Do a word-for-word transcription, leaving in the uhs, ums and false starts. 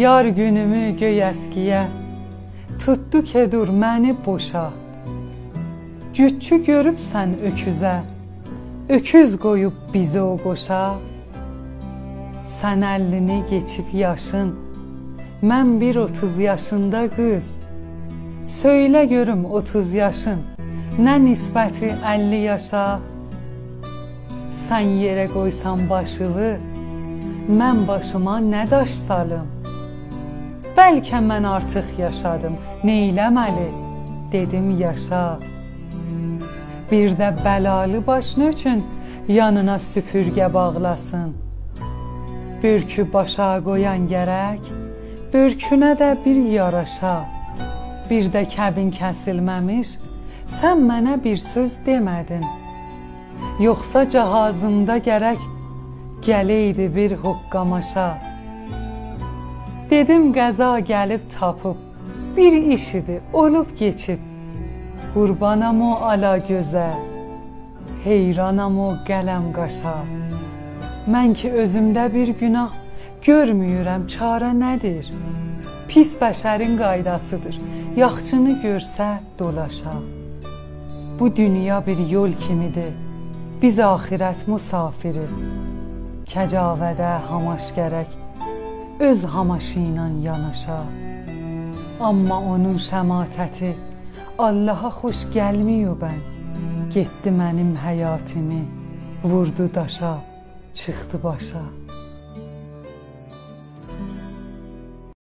یار گونومو گؤی اسکییه، توتدو کی دور منی بوشا. جوتچو گؤروبسن اؤکوزه، اؤکوز قویوب بیزی او قوشا. سن اللینی کئچیب یاشین، من بیر اوتوز یاشیندا قیز. سؤیله گؤروم، اوتوز یاشین نه نسبتی اللی یاشا؟ سن یئره قویسان باشیوی، من باشیما نه داش سالیم؟ بلکه من آرتیق یاشادیم، نئیله‌مه‌لی؟ دئدیم: یاشا. بیر ده بلالی باش نئچون یانینا سوپورگه باغلاسین؟ بؤرکو باشا قویان گرک بؤرکونه ده بیر یاراشا. بیر ده کبین کسیلمه‌میش، سن منه بیر سؤز دئمه‌دین. یوخسا جهازیمدا گرک گلئیدی بیر حقّه‌ماشا. دئدیم: قضا گلیب تاپیب، بیر ایش ایدی، اولوب کئچیب. قوربانام او آلا گؤزه، حیرانام او قلم قاشا. من کی اؤزومده بیر گوناه گؤرمه‌ییرم، چاره نه‌دیر؟ پیس بشرین قایداسیدیر، یاخچینی گؤرسه دولاشا. بو دونیا بیر یول کیمیدیر، بیز آخرت مسافری. کجاوه‌ده هاماش گرک اؤز هاماشی ایله یاناشا. آمما اونون شماتتی آللاها خوش گلمه‌یوبن. گئتدی منیم حیاتیمی ووردو داشا، چیخدی باشا.